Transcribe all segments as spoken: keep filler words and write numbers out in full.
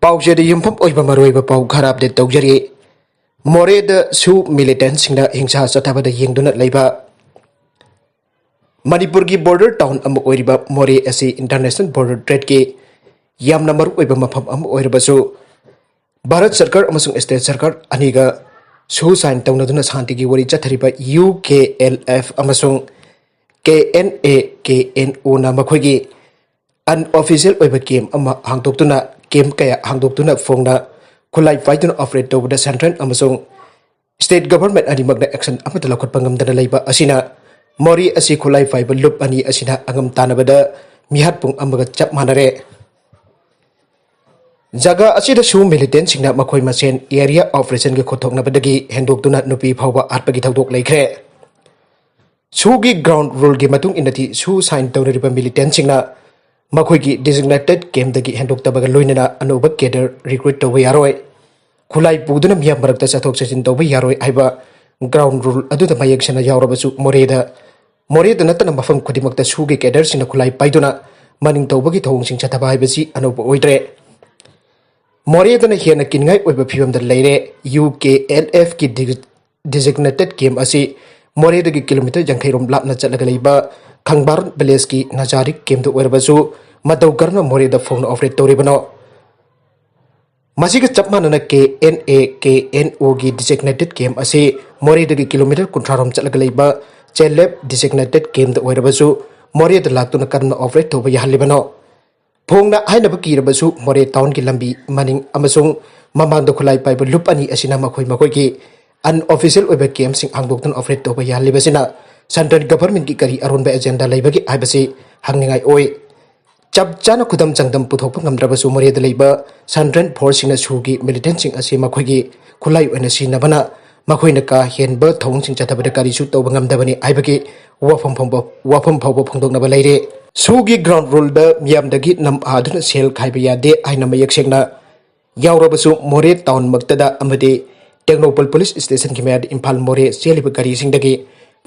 ꯄꯥꯎꯆꯦꯗ ꯌꯨꯝꯐꯝ ꯑꯣꯏꯕ ꯃꯔꯨꯑꯣꯏꯕ ꯄꯥꯎ ꯈꯔ ꯑꯞꯗꯦꯠ ꯇꯧꯖꯔꯤ꯫ ꯃꯣꯔꯦꯗ ꯁꯨ ꯃꯤꯂꯤꯇꯦꯟꯁꯤꯡꯅ ꯍꯤꯡꯁꯥ ꯆꯠꯊꯕꯗ ꯌꯦꯡꯗꯨꯅ ꯂꯩꯕ꯫ ꯃꯅꯤꯄꯨꯔꯒꯤ ꯕꯣꯔꯗꯔ ꯇꯥꯎꯟ ꯑꯃ ꯑꯣꯏꯔꯤꯕ ꯃꯣꯔꯦ ꯑꯁꯤ ꯏꯟꯇꯔꯅꯦꯁꯅꯦꯜ ꯕꯣꯔꯗꯔ ꯇ꯭ꯔꯦꯗꯀꯤ ꯌꯥꯝꯅ ꯃꯔꯨꯑꯣꯏꯕ ꯃꯐꯝ ꯑꯃ ꯑꯣꯏꯔꯕꯁꯨ, ꯚꯥꯔꯠ ꯁꯔꯀꯥꯔ ꯑꯃꯁꯨꯡ ꯁ꯭ꯇꯦꯠ ꯁꯔꯀꯥꯔ ꯑꯅꯤꯒ ꯁꯨ ꯁꯥꯏꯟ ꯇꯧꯅꯗꯨꯅ ꯁꯥꯟꯇꯤꯒꯤ ꯋꯥꯔꯤ ꯆꯠꯊꯔꯤꯕ ꯌꯨ ꯀꯦ ꯑꯦꯜ ꯑꯦꯐ ꯑꯃꯁꯨꯡ ꯀꯦ ꯑꯦꯟ ꯑꯦ, ꯀꯦ ꯑꯦꯟ ꯑꯣꯅ ꯃꯈꯣꯏꯒꯤ ꯑꯟꯑꯣꯐꯤꯁꯤꯌꯦꯜ ꯑꯣꯏꯕ ꯀꯦꯝ ꯑꯃ ꯍꯥꯡꯗꯣꯛꯇꯨꯅ, ꯀꯦꯝ ꯀꯌꯥ ꯍꯥꯡꯗꯣꯛꯇꯨꯅ ꯐꯣꯡꯅ ꯈꯨꯠꯂꯥꯏ ꯄꯥꯏꯗꯨꯅ ꯑꯣꯄꯔꯦꯠ ꯇꯧꯕꯗ ꯁꯦꯟꯇ꯭ꯔꯦꯜ ꯑꯃꯁꯨꯡ ꯁ꯭ꯇꯦꯠ ꯒꯚꯔꯟꯃꯦꯟꯠ ꯑꯅꯤꯃꯛꯅ ꯑꯦꯛꯁꯟ ꯑꯃꯠꯇ ꯂꯧꯈꯠꯄ ꯉꯝꯗꯅ ꯂꯩꯕ ꯑꯁꯤꯅ ꯃꯣꯔꯦ ꯑꯁꯤ ꯈꯨꯠꯂꯥꯏ ꯄꯥꯏꯕ ꯂꯨꯞ ꯑꯅꯤ ꯑꯁꯤꯅ ꯑꯉꯝ ꯇꯥꯟꯅꯕꯗ ꯃꯤꯍꯥꯠ ꯄꯨꯡ ꯑꯃꯒ ꯆꯞ ꯃꯥꯟꯅꯔꯦ꯫ ꯖꯒꯥ ꯑꯁꯤꯗꯁꯨ ꯃꯤꯂꯤꯇꯦꯟꯁꯤꯡꯅ ꯃꯈꯣꯏ ꯃꯁꯦꯟ ꯑꯦꯔꯤꯌꯥ ꯑꯣꯄꯔꯦꯁꯟꯒꯤ ꯈꯨꯠꯊꯣꯛꯅꯕꯗꯒꯤ ꯍꯦꯟꯗꯣꯛꯇꯨꯅ ꯅꯨꯄꯤ ꯐꯥꯎꯕ ꯍꯥꯠꯄꯒꯤ ꯊꯧꯗꯣꯛ ꯂꯩꯈ꯭ꯔꯦ꯫ ꯁꯨꯒꯤ ꯒ꯭ꯔꯥꯎꯟ ꯔꯨꯜꯒꯤ ꯃꯇꯨꯡ ꯏꯟꯅꯗꯤ ꯁꯨ ꯁꯥꯏꯟ ꯇꯧꯅꯔꯤꯕ ꯃꯤꯂꯤꯇꯦꯟꯁꯤꯡꯅ ꯃꯈꯣꯏꯒꯤ ꯗꯤꯖꯤꯒꯅꯦꯇꯦꯗ ꯀꯦꯝꯗꯒꯤ ꯍꯦꯟꯗꯣꯛꯇꯕꯒ ꯂꯣꯏꯅꯅ ꯑꯅꯧꯕ ꯀꯦꯗꯔ ꯔꯤꯀ꯭ꯔꯨꯠ ꯇꯧꯕ ꯌꯥꯔꯣꯏ, ꯈꯨꯠꯂꯥꯏ ꯄꯨꯗꯨꯅ ꯃꯤꯌꯥꯝ ꯃꯔꯛꯇ ꯆꯠꯊꯣꯛ ꯆꯠꯁꯤꯟ ꯇꯧꯕ ꯌꯥꯔꯣꯏ ꯍꯥꯏꯕ ꯒ꯭ꯔꯥꯎꯟ ꯔꯨꯜ ꯑꯗꯨꯗ ꯃꯌꯦꯛ ꯁꯦꯡꯅ ꯌꯥꯎꯔꯕꯁꯨ, ꯃꯣꯔꯦꯗ, ꯃꯣꯔꯦꯗ ꯅꯠꯇꯅ ꯃꯐꯝ ꯈꯨꯗꯤꯡꯃꯛꯇ ꯁꯨꯒꯤ ꯀꯦꯗꯔꯁꯤꯡꯅ ꯈꯨꯠꯂꯥꯏ ꯄꯥꯏꯗꯨꯅ ꯃꯅꯤꯡ ꯇꯧꯕꯒꯤ ꯊꯧꯑꯣꯡꯁꯤꯡ ꯆꯠꯊꯕ ꯍꯥꯏꯕꯁꯤ ꯑꯅꯧꯕ ꯑꯣꯏꯗ꯭ꯔꯦ꯫ ꯃꯣꯔꯦꯗꯅ ꯍꯦꯟꯅ ꯀꯤꯅꯤꯡꯉꯥꯏ ꯑꯣꯏꯕ ꯐꯤꯕꯝꯗ ꯂꯩꯔꯦ꯫ ꯌꯨ ꯀꯦ ꯑꯦꯜ ꯑꯦꯐꯀꯤ ꯗꯤ-, ꯗꯤꯖꯤꯒꯅꯦꯇꯦꯗ ꯀꯦꯝ ꯑꯁꯤ ꯃꯣꯔꯦꯗꯒꯤ ꯀꯤꯂꯣꯃꯤꯇꯔ ꯌꯥꯡꯈꯩ ꯔꯣꯝ ꯂꯥꯞꯅ ꯆꯠꯂꯒ ꯂꯩꯕ ꯈꯪꯕꯥꯔꯣꯟ ꯚꯤꯂꯦꯖꯀꯤ ꯅꯖꯥꯔꯤꯛ ꯀꯦꯝꯗ ꯑꯣꯏꯔꯕꯁꯨ, ꯃꯇꯧ ꯀꯔꯝꯅ ꯃꯣꯔꯦꯗ ꯐꯣꯡꯅ ꯑꯣꯄꯔꯦꯠ ꯇꯧꯔꯤꯕꯅꯣ? ꯃꯁꯤꯒ ꯆꯞ ꯃꯥꯟꯅꯅ ꯀꯦ ꯑꯦꯟ ꯑꯦ, ꯀꯦ ꯑꯦꯟ ꯑꯣꯒꯤ ꯗꯤꯖꯤꯒꯅꯦꯇꯦꯗ ꯀꯦꯝ ꯑꯁꯤ ꯃꯣꯔꯦꯗꯒꯤ ꯀꯤꯂꯣꯃꯤꯇꯔ ꯀꯨꯟꯊ꯭ꯔꯥ ꯔꯣꯝ ꯆꯠꯂꯒ ꯂꯩꯕ ꯆꯦꯂꯦꯞ ꯗꯤꯖꯤꯒꯅꯦꯇꯦꯗ ꯀꯦꯝꯗ ꯑꯣꯏꯔꯕꯁꯨ, ꯃꯣꯔꯦꯗ ꯂꯥꯛꯇꯨꯅ ꯀꯔꯝꯅ ꯑꯣꯄꯔꯦꯠ ꯇꯧꯕ ꯌꯥꯍꯜꯂꯤꯕꯅꯣ? ꯐꯣꯡꯅ ꯍꯥꯏꯅꯕ ꯀꯤꯔꯕꯁꯨ, ꯃꯣꯔꯦ ꯇꯥꯎꯟꯒꯤ ꯂꯝꯕꯤ ꯃꯅꯤꯡ ꯑꯃꯁꯨꯡ ꯃꯃꯥꯡꯗ ꯈꯨꯠꯂꯥꯏ ꯄꯥꯏꯕ ꯂꯨꯞ ꯑꯅꯤ ꯑꯁꯤꯅ ꯃꯈꯣꯏ ꯃꯈꯣꯏꯒꯤ ꯑꯟꯑꯣꯐꯤꯁꯤꯌꯦꯜ ꯑꯣꯏꯕ ꯀꯦꯝꯁꯤꯡ ꯍꯥꯡꯗꯣꯛꯇꯨꯅ ꯑꯣꯄꯔꯦꯠ ꯇꯧꯕ ꯌꯥꯍꯜꯂꯤꯕꯁꯤꯅ ꯁꯦꯟꯇ꯭ꯔꯦꯜ ꯒꯚꯔꯟꯃꯦꯟꯠꯀꯤ ꯀꯔꯤ ꯑꯔꯣꯟꯕ ꯑꯦꯖꯦꯟꯗꯥ ꯂꯩꯕꯒꯦ ꯍꯥꯏꯕꯁꯤ ꯍꯪꯅꯤꯡꯉꯥꯏ ꯑꯣꯏ꯫ ꯆꯞ ꯆꯥꯅ ꯈꯨꯗꯝ ꯆꯥꯡꯗꯝ ꯄꯨꯊꯣꯛꯄ ꯉꯝꯗ꯭ꯔꯕꯁꯨ, ꯃꯣꯔꯦꯗ ꯂꯩꯕ ꯁꯦꯟꯇ꯭ꯔꯦꯜ ꯐꯣꯔꯁꯁꯤꯡꯅ ꯁꯨꯒꯤ ꯃꯤꯂꯤꯇꯦꯟꯁꯤꯡ ꯑꯁꯤ ꯃꯈꯣꯏꯒꯤ ꯈꯨꯠꯂꯥꯏ ꯑꯣꯏꯅ ꯁꯤꯖꯤꯟꯅꯕꯅ ꯃꯈꯣꯏꯅ ꯀꯥ ꯍꯦꯟꯕ ꯊꯧꯑꯣꯡꯁꯤꯡ ꯆꯠꯊꯕꯗ ꯀꯔꯤꯁꯨ ꯇꯧꯕ ꯉꯝꯗꯕꯅꯤ ꯍꯥꯏꯕꯒꯤ ꯋꯥꯐꯝ ꯐꯥꯎꯕ, ꯋꯥꯐꯝ ꯐꯥꯎꯕ ꯐꯣꯡꯗꯣꯛꯅꯕ ꯂꯩꯔꯦ꯫ ꯁꯨꯒꯤ ꯒ꯭ꯔꯥꯎꯟ ꯔꯨꯜꯗ ꯃꯤꯌꯥꯝꯗꯒꯤ ꯅꯝ ꯑꯥꯗꯨꯅ ꯁꯦꯜ ꯈꯥꯏꯕ ꯌꯥꯗꯦ ꯍꯥꯏꯅ ꯃꯌꯦꯛ ꯁꯦꯡꯅ ꯌꯥꯎꯔꯕꯁꯨ, ꯃꯣꯔꯦ ꯇꯥꯎꯟꯃꯛꯇꯗ ꯑꯃꯗꯤ ꯇꯦꯡꯅꯧꯄꯜ ꯄꯨꯂꯤꯁ ꯁ꯭ꯇꯦꯁꯟꯒꯤ ꯃꯌꯥꯗ ꯏꯝꯐꯥꯜ ꯃꯣꯔꯦ ꯆꯦꯜꯂꯤꯕ ꯒꯥꯔꯤꯁꯤꯡꯗꯒꯤ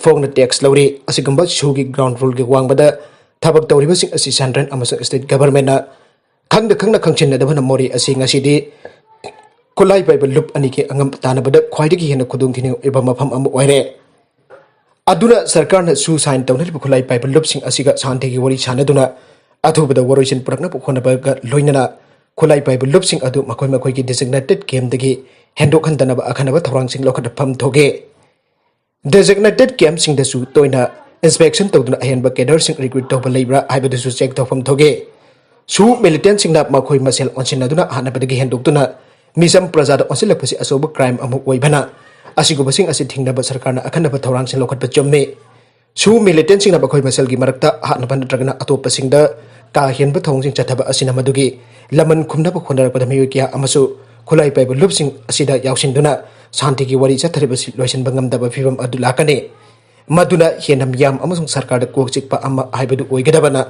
ꯐꯣꯡꯅ ꯇꯦꯛꯁ ꯂꯧꯔꯤ꯫ ꯑꯁꯤꯒꯨꯝꯕ ꯁꯨꯒꯤ ꯒ꯭ꯔꯥꯎꯟ ꯔꯨꯜꯒꯤ ꯋꯥꯡꯃꯗ ꯊꯕꯛ ꯇꯧꯔꯤꯕꯁꯤꯡ ꯑꯁꯤ ꯁꯦꯟꯇ꯭ꯔꯦꯜ ꯑꯃꯁꯨꯡ ꯁ꯭ꯇꯦꯠ ꯒꯚꯔꯟꯃꯦꯟꯠꯅ ꯈꯪꯗ ꯈꯪꯅ ꯈꯪꯁꯤꯟꯅꯗꯕꯅ ꯃꯣꯔꯦ ꯑꯁꯤ ꯉꯁꯤꯗꯤ ꯈꯨꯠꯂꯥꯏ ꯄꯥꯏꯕ ꯂꯨꯞ ꯑꯅꯤꯒꯤ ꯑꯉꯝ ꯇꯥꯟꯅꯕꯗ ꯈ꯭ꯋꯥꯏꯗꯒꯤ ꯍꯦꯟꯅ ꯈꯨꯗꯣꯡꯊꯤꯅꯤꯡꯉꯥꯏ ꯑꯣꯏꯕ ꯃꯐꯝ ꯑꯃ ꯑꯣꯏꯔꯦ꯫ ꯑꯗꯨꯅ ꯁꯔꯀꯥꯔꯅ ꯁꯨ ꯁꯥꯏꯟ ꯇꯧꯅꯔꯤꯕ ꯈꯨꯠꯂꯥꯏ ꯄꯥꯏꯕ ꯂꯨꯞꯁꯤꯡ ꯑꯁꯤꯒ ꯁꯥꯟꯇꯤꯒꯤ ꯋꯥꯔꯤ ꯁꯥꯟꯅꯗꯨꯅ ꯑꯊꯨꯕꯗ ꯋꯥꯔꯣꯏꯁꯤꯟ ꯄꯨꯔꯛꯅꯕ ꯍꯣꯠꯅꯕꯒ ꯂꯣꯏꯅꯅ ꯈꯨꯠꯂꯥꯏ ꯄꯥꯏꯕ ꯂꯨꯞꯁꯤꯡ ꯑꯗꯨ ꯃꯈꯣꯏ ꯃꯈꯣꯏꯒꯤ designated campꯇꯒꯤ ꯍꯦꯟꯗꯣꯛꯍꯟꯗꯅꯕ ꯑꯈꯟꯅꯕ ꯊꯧꯔꯥꯡꯁꯤꯡ ꯂꯧꯈꯠꯐꯝ ꯊꯣꯛꯑꯦ꯫ Designated campꯁꯤꯡꯗꯁꯨ ꯇꯣꯏꯅ inspection ꯇꯧꯗꯨꯅ ꯑꯍꯦꯟꯕ cadreꯁꯤꯡ recruit ꯇꯧꯕ ꯂꯩꯕ꯭ꯔꯥ ꯍꯥꯏꯕꯗꯨꯁꯨ check ꯇꯧꯐꯝ ꯊꯣꯛꯑꯦ꯫ ꯁꯨ militantꯁꯤꯡꯅ ꯃꯈꯣꯏ ꯃꯁꯦꯜ ꯑꯣꯟꯁꯤꯟꯅꯗꯨꯅ ꯍꯥꯠꯅꯕꯗꯒꯤ ꯍꯦꯟꯗꯣꯛꯇꯨꯅ ꯃꯤꯆꯝ ꯄ꯭ꯔꯖꯥꯗ ꯑꯣꯟꯁꯤꯜꯂꯛꯄꯁꯤ ꯑꯆꯧꯕ crime ꯑꯃ ꯑꯣꯏꯕꯅ, ꯑꯁꯤꯒꯨꯝꯕꯁꯤꯡ ꯑꯁꯤ ꯊꯤꯡꯅꯕ ꯁꯔꯀꯥꯔꯅ ꯑꯈꯟꯅꯕ ꯊꯧꯔꯥꯡꯁꯤꯡ ꯂꯧꯈꯠꯄ ꯆꯨꯝꯃꯤ꯫ ꯁꯨ militantꯁꯤꯡꯅ ꯃꯈꯣꯏ ꯃꯁꯦꯜꯒꯤ ꯃꯔꯛꯇ ꯍꯥꯠꯅꯕ ꯅꯠꯇ꯭ꯔꯒꯅ ꯑꯇꯣꯞꯄꯁꯤꯡꯗ ꯀꯥ ꯍꯦꯟꯕ ꯊꯧꯑꯣꯡꯁꯤꯡ ꯆꯠꯊꯕ ꯑꯁꯤꯅ ꯃꯗꯨꯒꯤ ꯂꯃꯟ ꯈꯨꯝꯅꯕ ꯍꯣꯠꯅꯔꯛꯄꯗ ꯃꯤꯑꯣꯏ ꯀꯌꯥ ꯑꯃꯁꯨ ꯈꯨꯠꯂꯥꯏ ꯄꯥꯏꯕ ꯂꯨꯞꯁꯤꯡ ꯑꯁꯤꯗ ꯌꯥꯎꯁꯤꯟꯗꯨꯅ ꯁꯥꯟꯇꯤꯒꯤ ꯋꯥꯔꯤ ꯆꯠꯊꯔꯤꯕꯁꯤ ꯂꯣꯏꯁꯤꯟꯕ ꯉꯝꯗꯕ ꯐꯤꯕꯝ ꯑꯗꯨ ꯂꯥꯛꯀꯅꯤ꯫ ꯃꯗꯨꯅ ꯍꯦꯟꯅ ꯃꯤꯌꯥꯝ ꯑꯃꯁꯨꯡ ꯁꯔꯀꯥꯔꯗ ꯀꯣꯛ ꯆꯤꯛꯄ ꯑꯃ ꯍꯥꯏꯕꯗꯨ ꯑꯣꯏꯒꯗꯕꯅ,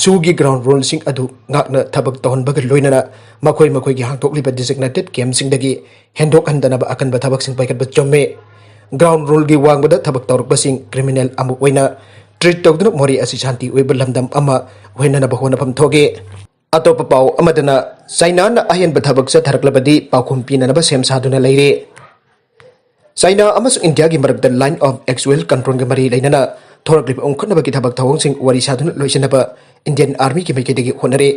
ꯁꯨꯒꯤ ground ruleꯁꯤꯡ ꯑꯗꯨ ꯉꯥꯛꯅ ꯊꯕꯛ ꯇꯧꯍꯟꯕꯒ ꯂꯣꯏꯅꯅ ꯃꯈꯣꯏ ꯃꯈꯣꯏꯒꯤ ꯍꯥꯡꯗꯣꯛꯂꯤꯕ designated campꯁꯤꯡꯗꯒꯤ ꯍꯦꯟꯗꯣꯛꯍꯟꯗꯅꯕ ꯑꯀꯟꯕ ꯊꯕꯛꯁꯤꯡ ꯄꯥꯏꯈꯠꯄ ꯆꯨꯝꯃꯤ꯫ Ground ruleꯒꯤ ꯋꯥꯡꯃꯗ ꯊꯕꯛ ꯇꯧꯔꯛꯄꯁꯤꯡ criminal ꯑꯃ ꯑꯣꯏꯅ treat ꯇꯧꯗꯨꯅ ꯃꯣꯔꯦ ꯑꯁꯤ ꯁꯥꯟꯇꯤ ꯑꯣꯏꯕ ꯂꯝꯗꯝ ꯑꯃ ꯑꯣꯏꯍꯟꯅꯕ ꯍꯣꯠꯅꯐꯝ ꯊꯣꯛꯏ꯫ ꯑꯇꯣꯞꯄ ꯄꯥꯎ ꯑꯃꯗꯅ, ꯆꯥꯏꯅꯥꯅ ꯑꯍꯦꯟꯕ ꯊꯕꯛ ꯆꯠꯊꯔꯛꯂꯕꯗꯤ ꯄꯥꯎꯈꯨꯝ ꯄꯤꯅꯅꯕ ꯁꯦꯝ ꯁꯥꯗꯨꯅ ꯂꯩꯔꯤ꯫ ꯆꯥꯏꯅꯥ ꯑꯃꯁꯨꯡ ꯏꯟꯗꯤꯌꯥꯒꯤ ꯃꯔꯛꯇ Line of Actual Controlꯒ ꯃꯔꯤ ꯂꯩꯅꯅ ꯊꯣꯔꯛꯂꯤꯕ ꯎꯪꯈꯠꯅꯕꯒꯤ ꯊꯕꯛ ꯊꯧꯑꯣꯡꯁꯤꯡ ꯋꯥꯔꯤ ꯁꯥꯗꯨꯅ ꯂꯣꯏꯁꯤꯟꯅꯕ Indian Armyꯒꯤ ꯃꯥꯏꯀꯩꯗꯒꯤ ꯍꯣꯠꯅꯔꯤ꯫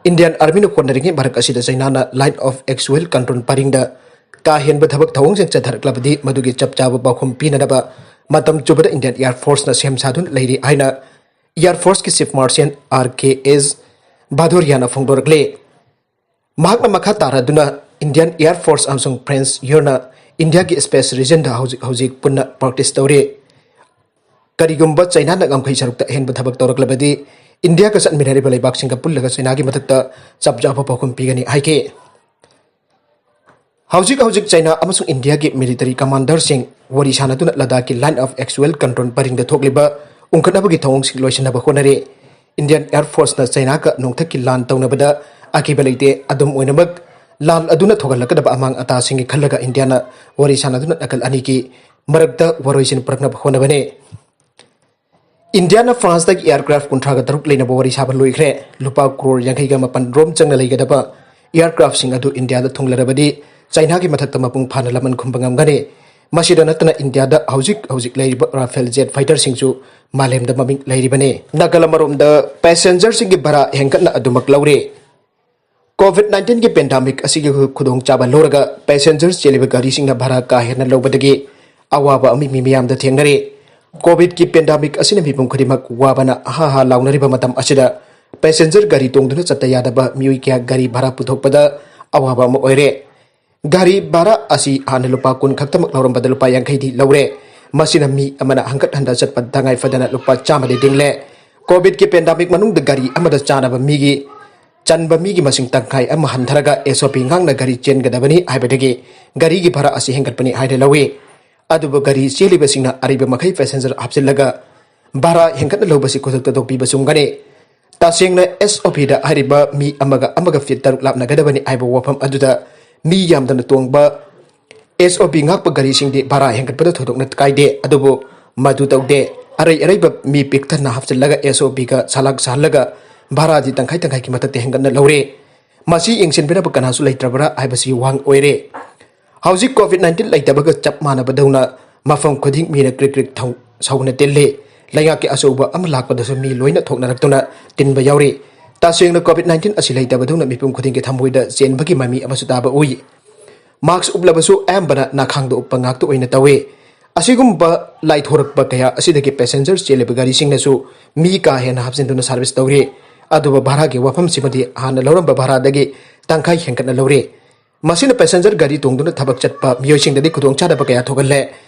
Indian Armyꯅ ꯍꯣꯠꯅꯔꯤꯉꯩ ꯃꯔꯛ ꯑꯁꯤꯗ ꯆꯥꯏꯅꯥꯅ Line of Actual Control ꯄꯔꯤꯡꯗ ꯀꯥ ꯍꯦꯟꯕ ꯊꯕꯛ ꯊꯧꯑꯣꯡꯁꯤꯡ ꯆꯠꯊꯔꯛꯂꯕꯗꯤ ꯃꯗꯨꯒꯤ ꯆꯞ ꯆꯥꯕ ꯄꯥꯎꯈꯨꯝ ꯄꯤꯅꯅꯕ ꯃꯇꯝ ꯆꯨꯞꯄꯗ Indian Air Forceꯅ ꯁꯦꯝ ꯁꯥꯗꯨꯅ ꯂꯩꯔꯤ ꯍꯥꯏꯅ Air Forceꯀꯤ Chief Marshal R K S Bhaduriaꯅ ꯐꯣꯡꯗꯣꯔꯛꯂꯤ꯫ ꯃꯍꯥꯛꯅ ꯃꯈꯥ ꯇꯥꯔꯗꯨꯅ Indian Air Force ꯑꯃꯁꯨꯡ French Airꯅ ꯏꯟꯗꯤꯌꯥꯒꯤ space regionꯗ ꯍꯧꯖꯤꯛ ꯍꯧꯖꯤꯛ ꯄꯨꯟꯅ practice ꯇꯧꯔꯤ꯫ ꯀꯔꯤꯒꯨꯝꯕ ꯆꯥꯏꯅꯥꯅ ꯉꯝꯈꯩ ꯁꯔꯨꯛꯇ ꯑꯍꯦꯟꯕ ꯊꯕꯛ ꯇꯧꯔꯛꯂꯕꯗꯤ ꯏꯟꯗꯤꯌꯥꯒ ꯆꯠꯃꯤꯟꯅꯔꯤꯕ ꯂꯩꯕꯥꯛꯁꯤꯡꯒ ꯄꯨꯜꯂꯒ ꯆꯥꯏꯅꯥꯒꯤ ꯃꯊꯛꯇ ꯆꯞ ꯆꯥꯕ ꯄꯥꯎꯈꯨꯝ ꯄꯤꯒꯅꯤ ꯍꯥꯏꯈꯤ꯫ ꯍꯧꯖꯤꯛ ꯍꯧꯖꯤꯛ ꯆꯥꯏꯅꯥ ꯑꯃꯁꯨꯡ ꯏꯟꯗꯤꯌꯥꯒꯤ military commanderꯁꯤꯡ ꯋꯥꯔꯤ ꯁꯥꯟꯅꯗꯨꯅ ꯂꯗꯥꯈꯀꯤ Line of Actual Control ꯄꯔꯤꯡꯗ ꯊꯣꯛꯂꯤꯕ ꯎꯪꯈꯠꯅꯕꯒꯤ ꯊꯧꯑꯣꯡꯁꯤꯡ ꯂꯣꯏꯁꯤꯟꯅꯕ ꯍꯣꯠꯅꯔꯤ꯫ Indian Air Forceꯅ ꯆꯥꯏꯅꯥꯒ ꯅꯣꯡꯊꯛꯀꯤ ꯂꯥꯟ ꯇꯧꯅꯕꯗ ꯑꯀꯤꯕ ꯂꯩꯇꯦ꯫ ꯑꯗꯨꯝ ꯑꯣꯏꯅꯃꯛ, ꯂꯥꯟ ꯑꯗꯨꯅ ꯊꯣꯛꯍꯜꯂꯛꯀꯗꯕ ꯑꯃꯥꯡ ꯑꯇꯥꯁꯤꯡꯒꯤ ꯈꯜꯂꯒ ꯏꯟꯗꯤꯌꯥꯅ ꯋꯥꯔꯤ ꯁꯥꯟꯅꯗꯨꯅ ꯅꯥꯀꯜ ꯑꯅꯤꯒꯤ ꯃꯔꯛꯇ ꯋꯥꯔꯣꯏꯁꯤꯟ ꯄꯨꯔꯛꯅꯕ ꯍꯣꯠꯅꯕꯅꯤ꯫ ꯏꯟꯗꯤꯌꯥꯅ ꯐ꯭ꯔꯥꯟꯁꯇꯒꯤ ꯑꯦꯌꯥꯔꯀ꯭ꯔꯥꯐ ꯀꯨꯟꯊ꯭ꯔꯥꯒ ꯇꯔꯨꯛ ꯂꯩꯅꯕ ꯋꯥꯔꯤ ꯁꯥꯕ ꯂꯣꯏꯈ꯭ꯔꯦ꯫ ꯂꯨꯄꯥ ꯀ꯭ꯔꯣꯔ ꯌꯥꯡꯈꯩꯒ ꯃꯥꯄꯟ ꯔꯣꯝ ꯆꯪꯅ ꯂꯩꯒꯗꯕ ꯑꯦꯌꯥꯔꯀ꯭ꯔꯥꯐꯁꯤꯡ ꯑꯗꯨ ꯏꯟꯗꯤꯌꯥꯗ ꯊꯨꯡꯂꯔꯕꯗꯤ ꯆꯥꯏꯅꯥꯒꯤ ꯃꯊꯛꯇ ꯃꯄꯨꯡ ꯐꯥꯅ ꯂꯃꯟ ꯈꯨꯝꯕ ꯉꯝꯒꯅꯤ꯫ ꯃꯁꯤꯗ ꯅꯠꯇꯅ ꯏꯟꯗꯤꯌꯥꯗ ꯍꯧꯖꯤꯛ ꯍꯧꯖꯤꯛ ꯂꯩꯔꯤꯕ ꯔꯥꯐꯦꯜ ꯖꯦꯠ ꯐꯥꯏꯇꯔꯁꯤꯡꯁꯨ ꯃꯥꯂꯦꯝꯗ ꯃꯃꯤꯡ ꯂꯩꯔꯤꯕꯅꯤ꯫ ꯅꯥꯒꯜ ꯑꯃꯔꯣꯝꯗ ꯄꯦꯁꯦꯟꯖꯔꯁꯤꯡꯒꯤ ꯚꯔꯥ ꯍꯦꯟꯒꯠꯅ ꯑꯗꯨꯃꯛ ꯂꯧꯔꯤ꯫ ꯀꯣꯚꯤꯗ ꯅꯥꯏꯟꯇꯤꯟꯒꯤ ꯄꯦꯟꯗꯥꯃꯤꯛ ꯑꯁꯤꯒꯤ ꯈꯨꯗꯣꯡꯆꯥꯕ ꯂꯧꯔꯒ ꯄꯦꯁꯦꯟꯖꯔ ꯆꯦꯜꯂꯤꯕ ꯒꯥꯔꯤꯁꯤꯡꯅ ꯚꯔꯥ ꯀꯥ ꯍꯦꯟꯅ ꯂꯧꯕꯗꯒꯤ ꯑꯋꯥꯕ ꯑꯃ ꯃꯤ ꯃꯤꯌꯥꯝꯗ ꯊꯦꯡꯅꯔꯤ꯫ ꯀꯣꯚꯤꯗꯀꯤ ꯄꯦꯟꯗꯥꯃꯤꯛ ꯑꯁꯤꯅ ꯃꯤꯄꯨꯝ ꯈꯨꯗꯤꯡꯃꯛ ꯋꯥꯕꯅ ꯍꯥ ꯍꯥ ꯂꯥꯎꯅꯔꯤꯕ ꯃꯇꯝ ꯑꯁꯤꯗ ꯄꯦꯁꯦꯟꯖꯔ ꯒꯥꯔꯤ ꯇꯣꯡꯗꯨꯅ ꯆꯠꯇ ꯌꯥꯗꯕ ꯃꯤꯑꯣꯏ ꯀꯌꯥ ꯒꯥꯔꯤ ꯚꯔꯥ ꯄꯨꯊꯣꯛꯄꯗ ꯑꯋꯥꯕ ꯑꯃ ꯑꯣꯏꯔꯦ꯫ ꯒꯥꯔꯤ ꯚꯔꯥ ꯑꯁꯤ ꯍꯥꯟꯅ ꯂꯨꯄꯥ ꯀꯨꯟ ꯈꯛꯇꯃꯛ ꯂꯧꯔꯝꯕꯗ ꯂꯨꯄꯥ ꯌꯥꯡꯈꯩꯗꯤ ꯂꯧꯔꯦ꯫ ꯃꯁꯤꯅ ꯃꯤ ꯑꯃꯅ ꯍꯪꯒꯠ ꯍꯟꯗ ꯆꯠꯄ ꯇꯉꯥꯏ ꯐꯗꯅ ꯂꯨꯄꯥ ꯆꯥꯝꯃꯗꯤ ꯗꯤꯡꯂꯦ꯫ ꯀꯣꯚꯤꯗꯀꯤ ꯄꯦꯟꯗꯥꯃꯤꯛ ꯃꯅꯨꯡꯗ ꯒꯥꯔꯤ ꯑꯃꯗ ꯆꯥꯅꯕ ꯃꯤꯒꯤ ꯆꯟꯕ ꯃꯤꯒꯤ ꯃꯁꯤꯡ ꯇꯪꯈꯥꯏ ꯑꯃ ꯍꯟꯊꯔꯒ ꯑꯦꯁ ꯑꯣ ꯄꯤ ꯉꯥꯛꯅ ꯒꯥꯔꯤ ꯆꯦꯟꯒꯗꯕꯅꯤ ꯍꯥꯏꯕꯗꯒꯤ ꯒꯥꯔꯤꯒꯤ ꯚꯔꯥ ꯑꯁꯤ ꯍꯦꯟꯒꯠꯄꯅꯤ ꯍꯥꯏꯅ ꯂꯧꯏ꯫ ꯑꯗꯨꯕꯨ ꯒꯥꯔꯤ ꯆꯦꯜꯂꯤꯕꯁꯤꯡꯅ ꯑꯔꯩꯕ ꯃꯈꯩ ꯄꯦꯁꯦꯟꯖꯔ ꯍꯥꯞꯆꯤꯜꯂꯒ ꯚꯔꯥ ꯍꯦꯟꯒꯠꯅ ꯂꯧꯕꯁꯤ ꯈꯨꯗꯛꯇ ꯇꯣꯛꯄꯤꯕ ꯆꯨꯝꯒꯅꯤ꯫ ꯇꯁꯦꯡꯅ ꯑꯦꯁ ꯑꯣ ꯄꯤꯗ ꯍꯥꯏꯔꯤꯕ ꯃꯤ ꯑꯃꯒ ꯑꯃꯒ ꯐꯤꯠ ꯇꯔꯨꯛ ꯂꯥꯞꯅꯒꯗꯕꯅꯤ ꯍꯥꯏꯕ ꯋꯥꯐꯝ ꯑꯗꯨꯗ ꯃꯤ ꯌꯥꯝꯗꯅ ꯇꯣꯡꯕ ꯑꯦꯁ ꯑꯣ ꯄꯤ ꯉꯥꯛꯄ ꯒꯥꯔꯤꯁꯤꯡꯗꯤ ꯚꯔꯥ ꯍꯦꯟꯒꯠꯄꯗ ꯊꯣꯏꯗꯣꯛꯅ ꯀꯥꯏꯗꯦ, ꯑꯗꯨꯕꯨ ꯃꯗꯨ ꯇꯧꯗꯦ꯫ ꯑꯔꯩ ꯑꯔꯩꯕ ꯃꯤ ꯄꯤꯛ ꯊꯟꯅ ꯍꯥꯞꯆꯤꯜꯂꯒ ꯑꯦꯁ ꯑꯣ ꯄꯤꯒ ꯁꯥꯂꯥꯛ ꯁꯥꯍꯜꯂꯒ ꯚꯔꯥꯗꯤ ꯇꯪꯈꯥꯏ ꯇꯪꯈꯥꯏꯒꯤ ꯃꯊꯛꯇ ꯍꯦꯟꯒꯠꯅ ꯂꯧꯔꯦ꯫ ꯃꯁꯤ ꯌꯦꯡꯁꯤꯟꯕꯤꯅꯕ ꯀꯅꯥꯁꯨ ꯂꯩꯇ꯭ꯔꯕ꯭ꯔꯥ ꯍꯥꯏꯕꯁꯤ ꯋꯥꯍꯪ ꯑꯣꯏꯔꯦ꯫ ꯍꯧꯖꯤꯛ ꯀꯣꯚꯤꯗ ꯅꯥꯏꯟꯇꯤꯟ ꯂꯩꯇꯕꯒ ꯆꯞ ꯃꯥꯟꯅꯕꯗꯧꯅ ꯃꯐꯝ ꯈꯨꯗꯤꯡ ꯃꯤꯅ ꯀ꯭ꯔꯤꯛ ꯀ꯭ꯔꯤꯛ ꯊꯧ-, ꯁꯧꯅ ꯇꯤꯜꯂꯤ꯫ ꯂꯩꯉꯥꯛꯀꯤ ꯑꯆꯧꯕ ꯑꯃ ꯂꯥꯛꯄꯗꯁꯨ ꯃꯤ ꯂꯣꯏꯅ ꯊꯣꯛꯅꯔꯛꯇꯨꯅ ꯇꯤꯟꯕ ꯌꯥꯎꯔꯤ꯫ ꯇꯁꯦꯡꯅ ꯀꯣꯚꯤꯗ ꯅꯥꯏꯟꯇꯤꯟ ꯑꯁꯤ ꯂꯩꯇꯕꯗꯧꯅ ꯃꯤꯄꯨꯝ ꯈꯨꯗꯤꯡꯒꯤ ꯊꯃꯣꯏꯗ ꯆꯦꯟꯕꯒꯤ ꯃꯃꯤ ꯑꯃꯁꯨ ꯇꯥꯕ ꯎꯏ꯫ ꯃꯥꯛꯁ ꯎꯞꯂꯕꯁꯨ ꯑꯌꯥꯝꯕꯅ ꯅꯥꯈꯥꯡꯗ ꯎꯞꯄ ꯉꯥꯛꯇ ꯑꯣꯏꯅ ꯇꯧꯏ꯫ ꯑꯁꯤꯒꯨꯝꯕ ꯂꯥꯏꯊꯣꯔꯛꯄ ꯀꯌꯥ ꯑꯁꯤꯗꯒꯤ ꯄꯦꯁꯦꯟꯖꯔ ꯆꯦꯜꯂꯤꯕ ꯒꯥꯔꯤꯁꯤꯡꯅꯁꯨ ꯃꯤ ꯀꯥ ꯍꯦꯟꯅ ꯍꯥꯞꯆꯤꯟꯗꯨꯅ ꯁꯥꯔꯚꯤꯁ ꯇꯧꯔꯤ꯫ ꯑꯗꯨꯕꯨ ꯚꯔꯥꯒꯤ ꯋꯥꯐꯝꯁꯤꯃꯗꯤ ꯍꯥꯟꯅ ꯂꯧꯔꯝꯕ ꯚꯔꯥꯗꯒꯤ ꯇꯪꯈꯥꯏ ꯍꯦꯟꯒꯠꯅ ꯂꯧꯔꯤ꯫ ꯃꯁꯤꯅ ꯄꯦꯁꯦꯟꯖꯔ ꯒꯥꯔꯤ ꯇꯣꯡꯗꯨꯅ ꯊꯕꯛ ꯆꯠꯄ ꯃꯤꯑꯣꯏꯁꯤꯡꯗꯗꯤ ꯈꯨꯗꯣꯡꯆꯥꯗꯕ ꯀꯌꯥ ꯊꯣꯛꯍꯜꯂꯦ꯫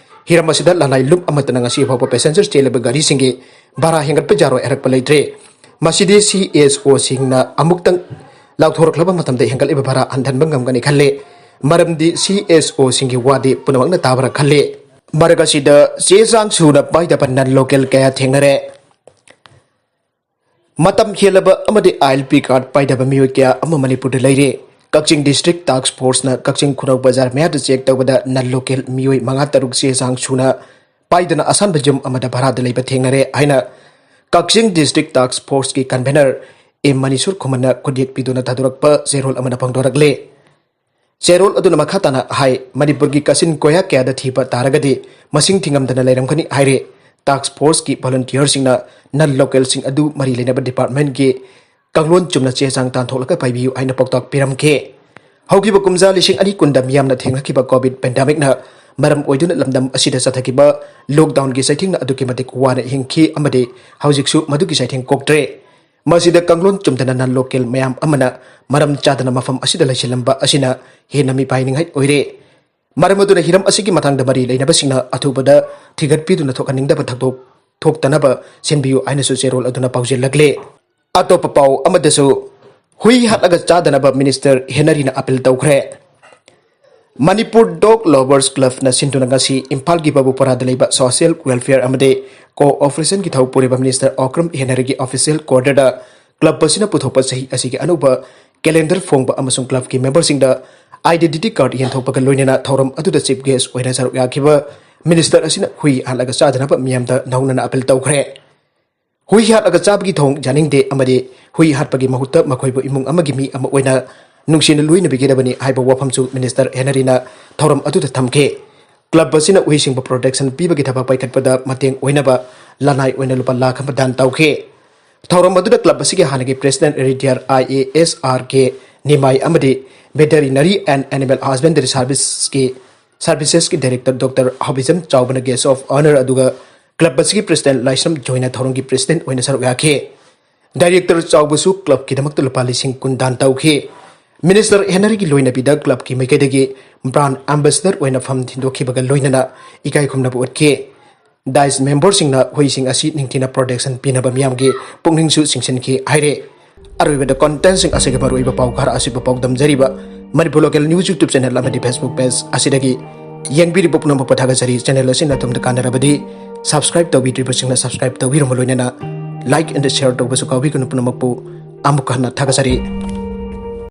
ꯍꯤꯔꯝ ꯑꯁꯤꯗ ꯂꯅꯥꯏ ꯂꯨꯞ ꯑꯃꯠꯇꯅ ꯉꯁꯤ ꯐꯥꯎꯕ ꯄꯦꯁꯦꯟꯖꯔ ꯆꯦꯜꯂꯤꯕ ꯒꯥꯔꯤꯁꯤꯡꯒꯤ ꯚꯔꯥ ꯍꯦꯟꯒꯠꯄ ꯌꯥꯔꯣꯏ ꯍꯥꯏꯔꯛꯄ ꯂꯩꯇ꯭ꯔꯦ꯫ ꯃꯁꯤꯗꯤ ꯁꯤ ꯑꯦꯁ ꯑꯣꯁꯤꯡꯅ ꯑꯃꯨꯛꯇꯪ ꯂꯥꯎꯊꯣꯔꯛꯂꯕ ꯃꯇꯝꯗ ꯍꯦꯟꯒꯠꯂꯤꯕ ꯚꯔꯥ ꯍꯟꯊꯍꯟꯕ ꯉꯝꯒꯅꯤ ꯈꯜꯂꯦ꯫ ꯃꯔꯝꯗꯤ ꯁꯤ ꯑꯦꯁ ꯑꯣꯁꯤꯡꯒꯤ ꯋꯥꯗꯤ ꯄꯨꯝꯅꯃꯛꯅ ꯇꯥꯕ꯭ꯔꯥ ꯈꯜꯂꯦ꯫ ꯃꯔꯛ ꯑꯁꯤꯗ ꯆꯦ ꯆꯥꯡ ꯁꯨꯅ ꯄꯥꯏꯗꯕ ꯅꯟ ꯂꯣꯀꯦꯜ ꯀꯌꯥ ꯊꯦꯡꯅꯔꯦ꯫ ꯃꯇꯝ ꯍꯦꯜꯂꯕ ꯑꯃꯗꯤ ꯑꯥꯏ ꯑꯦꯜ ꯄꯤ ꯀꯥꯔꯗ ꯄꯥꯏꯗꯕ ꯃꯤꯑꯣꯏ ꯀꯌꯥ ꯑꯃ ꯃꯅꯤꯄꯨꯔꯗ ꯂꯩꯔꯤ꯫ ꯀꯛꯆꯤꯡ ꯗꯤꯁꯇ꯭ꯔꯤꯛ ꯇꯥꯛꯁ ꯐꯣꯔꯁꯅ ꯀꯛꯆꯤꯡ ꯈꯨꯅꯧ ꯕꯖꯥꯔ ꯃꯌꯥꯗ ꯆꯦꯛ ꯇꯧꯕꯗ ꯅꯟ ꯂꯣꯀꯦꯜ ꯃꯤꯑꯣꯏ ꯃꯉꯥ ꯇꯔꯨꯛ ꯆꯦ ꯆꯥꯡ ꯁꯨꯅ ꯄꯥꯏꯗꯨꯅ ꯑꯁꯥꯟꯕ ꯌꯨꯝ ꯑꯃꯗ ꯚꯔꯥꯗ ꯂꯩꯕ ꯊꯦꯡꯅꯔꯦ ꯍꯥꯏꯅ ꯀꯛꯆꯤꯡ District Task Force ꯀꯤ convener ꯑꯦ ꯃꯅꯤꯁꯨꯔ ꯈꯨꯃꯟꯅ ꯈꯨꯠꯌꯦꯛ ꯄꯤꯗꯨꯅ ꯊꯥꯗꯣꯔꯛꯄ ꯆꯦꯔꯣꯜ ꯑꯃꯅ ꯐꯣꯡꯗꯣꯔꯛꯂꯦ꯫ ꯆꯦꯔꯣꯜ ꯑꯗꯨꯅ ꯃꯈꯥ ꯇꯥꯅ ꯍꯥꯏ, ꯃꯅꯤꯄꯨꯔꯒꯤ ꯀꯥꯆꯤꯟ ꯀꯣꯌꯥ ꯀꯌꯥꯗ ꯊꯤꯕ ꯇꯥꯔꯒꯗꯤ ꯃꯁꯤꯡ ꯊꯤꯉꯝꯗꯅ ꯂꯩꯔꯝꯒꯅꯤ ꯍꯥꯏꯔꯦ꯫ Task Force ꯀꯤ volunteer ꯁꯤꯡꯅ non local ꯁꯤꯡ ꯑꯗꯨ ꯃꯔꯤ ꯂꯩꯅꯕ department ꯀꯤ ꯀꯥꯡꯂꯣꯟ ꯆꯨꯝꯅ ꯆꯦ ꯆꯥꯡ ꯇꯥꯟꯊꯣꯛꯂꯒ ꯄꯥꯏꯕꯤꯌꯨ ꯍꯥꯏꯅ ꯄꯥꯎꯇꯥꯛ ꯄꯤꯔꯝꯈꯤ꯫ ꯍꯧꯈꯤꯕ ꯀꯨꯝꯖꯥ ꯂꯤꯁꯤꯡ ꯑꯅꯤ ꯀꯨꯟꯗ ꯃꯤꯌꯥꯝꯅ ꯊꯦꯡꯅꯈꯤꯕ COVID pandemic ꯅ ꯃꯔꯝ ꯑꯣꯏꯗꯨꯅ ꯂꯝꯗꯝ ꯑꯁꯤꯗ ꯆꯠꯊꯈꯤꯕ lockdown ꯒꯤ ꯆꯩꯊꯦꯡꯅ ꯑꯗꯨꯛꯀꯤ ꯃꯇꯤꯛ ꯋꯥꯅ ꯍꯤꯡꯈꯤ ꯑꯃꯗꯤ ꯍꯧꯖꯤꯛꯁꯨ ꯃꯗꯨꯒꯤ ꯆꯩꯊꯦꯡ ꯀꯣꯛꯇ꯭ꯔꯦ꯫ ꯃꯁꯤꯗ ꯀꯥꯡꯂꯣꯟ ꯆꯨꯝꯗꯅ non local ꯃꯌꯥꯝ ꯑꯃꯅ ꯃꯔꯝ ꯆꯥꯗꯅ ꯃꯐꯝ ꯑꯁꯤꯗ ꯂꯩꯁꯤꯜꯂꯝꯕ ꯑꯁꯤꯅ ꯍꯦꯟꯅ ꯃꯤꯄꯥꯏꯅꯤꯡꯉꯥꯏ ꯑꯣꯏꯔꯦ꯫ ꯃꯔꯝ ꯑꯗꯨꯅ ꯍꯤꯔꯝ ꯑꯁꯤꯒꯤ ꯃꯇꯥꯡꯗ ꯃꯔꯤ ꯂꯩꯅꯕꯁꯤꯡꯅ ꯑꯊꯨꯕꯗ ꯊꯤꯒꯠꯄꯤꯗꯨꯅ ꯊꯣꯛꯍꯟꯅꯤꯡꯗꯕ ꯊꯧꯗꯣꯛ ꯊꯣꯛꯇꯅꯕ ꯁꯤꯟꯕꯤꯌꯨ ꯍꯥꯏꯅꯁꯨ ꯆꯦꯔꯣꯜ ꯑꯗꯨꯅ ꯄꯥꯎꯖꯦꯜꯂꯛꯂꯦ꯫ ꯑꯇꯣꯞꯄ ꯄꯥꯎ ꯑꯃꯗꯁꯨ, ꯍꯨꯏ ꯍꯥꯠꯂꯒ ꯆꯥꯗꯅꯕ Minister ꯍꯦꯅꯔꯤꯅ appeal ꯇꯧꯈ꯭ꯔꯦ꯫ Manipur Dog Lovers Club ꯅ ꯁꯤꯟꯗꯨꯅ ꯉꯁꯤ ꯏꯝꯐꯥꯜꯒꯤ ꯕꯕꯨꯄꯔꯥꯗ ꯂꯩꯕ Social Welfare ꯑꯃꯗꯤ Co-operation ꯒꯤ ꯊꯧ ꯄꯨꯔꯤꯕ Minister ꯑꯣꯀ꯭ꯔꯝ ꯍꯦꯅꯔꯤꯒꯤ official quarter ꯗ club ꯑꯁꯤꯅ ꯄꯨꯊꯣꯛꯄ ꯆꯍꯤ ꯑꯁꯤꯒꯤ ꯑꯅꯧꯕ calendar ꯐꯣꯡꯕ ꯑꯃꯁꯨꯡ club ꯀꯤ member ꯁꯤꯡꯗ identity card ꯌꯦꯟꯊꯣꯛꯄꯒ ꯂꯣꯏꯅꯅ ꯊꯧꯔꯝ ꯑꯗꯨꯗ chief guest ꯑꯣꯏꯅ ꯁꯔꯨꯛ ꯌꯥꯈꯤꯕ Minister ꯑꯁꯤꯅ ꯍꯨꯏ ꯍꯥꯠꯂꯒ ꯆꯥꯗꯅꯕ ꯃꯤꯌꯥꯝꯗ ꯅꯧꯅꯅ appeal ꯇꯧꯈ꯭ꯔꯦ꯫ ꯍꯨꯏ ꯍꯥꯠꯂꯒ ꯆꯥꯕꯒꯤ ꯊꯧꯑꯣꯡ ꯌꯥꯅꯤꯡꯗꯦ ꯑꯃꯗꯤ ꯍꯨꯏ ꯍꯥꯠꯄꯒꯤ ꯃꯍꯨꯠꯇ ꯃꯈꯣꯏꯕꯨ ꯏꯃꯨꯡ ꯑꯃꯒꯤ ꯃꯤ ꯑꯃ ꯑꯣꯏꯅ ꯅꯨꯡꯁꯤꯅ ꯂꯣꯏꯅꯕꯤꯒꯗꯕꯅꯤ ꯍꯥꯏꯕ ꯋꯥꯐꯝꯁꯨ Minister ꯍꯦꯅꯔꯤꯅ ꯊꯧꯔꯝ ꯑꯗꯨꯗ ꯊꯝꯈꯤ꯫ Club ꯑꯁꯤꯅ ꯍꯨꯏꯁꯤꯡꯕꯨ protection ꯄꯤꯕꯒꯤ ꯊꯕꯛ ꯄꯥꯏꯈꯠꯄꯗ ꯃꯇꯦꯡ ꯑꯣꯏꯅꯕ ꯂꯅꯥꯏ ꯑꯣꯏꯅ ꯂꯨꯄꯥ ꯂꯥꯈ ꯑꯃ ꯗꯥꯟ ꯇꯧꯈꯤ꯫ ꯊꯧꯔꯝ ꯑꯗꯨꯗ club ꯑꯁꯤꯒꯤ ꯍꯥꯟꯅꯒꯤ president retired I A S R K ꯅꯤꯃꯥꯏ ꯑꯃꯗꯤ Veterinary and Animal Husbandry Service ꯀꯤ Services ꯀꯤ director Doctor ꯍꯥꯎꯕꯤꯖꯝ ꯆꯥꯎꯕꯅ guest of honour ꯑꯗꯨꯒ club ꯑꯁꯤꯒꯤ president ꯂꯥꯏꯁ꯭ꯔꯝ ꯖꯣꯏꯅ ꯊꯧꯔꯝꯒꯤ president ꯑꯣꯏꯅ ꯁꯔꯨꯛ ꯌꯥꯈꯤ꯫ Director ꯆꯥꯎꯕꯁꯨ club ꯀꯤꯗꯃꯛꯇ ꯂꯨꯄꯥ ꯂꯤꯁꯤꯡ ꯀꯨꯟ ꯗꯥꯟ ꯇꯧꯈꯤ꯫ Minister ꯍꯦꯅꯔꯤꯒꯤ ꯂꯣꯏꯅꯕꯤꯗ club ꯀꯤ ꯃꯥꯏꯀꯩꯗꯒꯤ brand ambassador ꯑꯣꯏꯅ ꯐꯝ ꯊꯤꯟꯗꯣꯛꯈꯤꯕꯒ ꯂꯣꯏꯅꯅ ꯏꯀꯥꯏ ꯈꯨꯝꯅꯕ ꯎꯠꯈꯤ꯫ Dais member ꯁꯤꯡꯅ ꯍꯨꯏꯁꯤꯡ ꯑꯁꯤ ꯅꯤꯡꯊꯤꯅ protection ꯄꯤꯅꯕ ꯃꯤꯌꯥꯝꯒꯤ ꯄꯨꯛꯅꯤꯡꯁꯨ ꯆꯤꯡꯁꯤꯟꯈꯤ ꯍꯥꯏꯔꯦ꯫ ꯑꯔꯣꯏꯕꯗ content ꯁꯤꯡ ꯑꯁꯤꯒꯤ ꯃꯔꯨꯑꯣꯏꯕ ꯄꯥꯎ ꯈꯔ ꯑꯁꯤꯕꯨ ꯄꯥꯎꯗꯝꯖꯔꯤꯕ Manipur Local News YouTube channel ꯑꯃꯗꯤ Facebook page ꯑꯁꯤꯗꯒꯤ ꯌꯦꯡꯕꯤꯔꯤꯕ ꯄꯨꯝꯅꯃꯛꯄꯨ ꯊꯥꯒꯠꯆꯔꯤ꯫ Channel ꯑꯁꯤꯅ ꯑꯗꯣꯝꯗ ꯀꯥꯟꯅꯔꯕꯗꯤ subscribe ꯇꯧꯕꯤꯗ꯭ꯔꯤꯕꯁꯤꯡꯅ subscribe ꯇꯧꯕꯤꯔꯝꯕ ꯂꯣꯏꯅꯅ like and share ꯇꯧꯕꯁꯨ ꯀꯥꯎꯕꯤꯒꯅꯨ꯫ ꯄꯨꯝꯅꯃꯛꯄꯨ ꯑꯃꯨꯛ ꯍꯟꯅ ꯊꯥꯒꯠꯆꯔꯤ꯫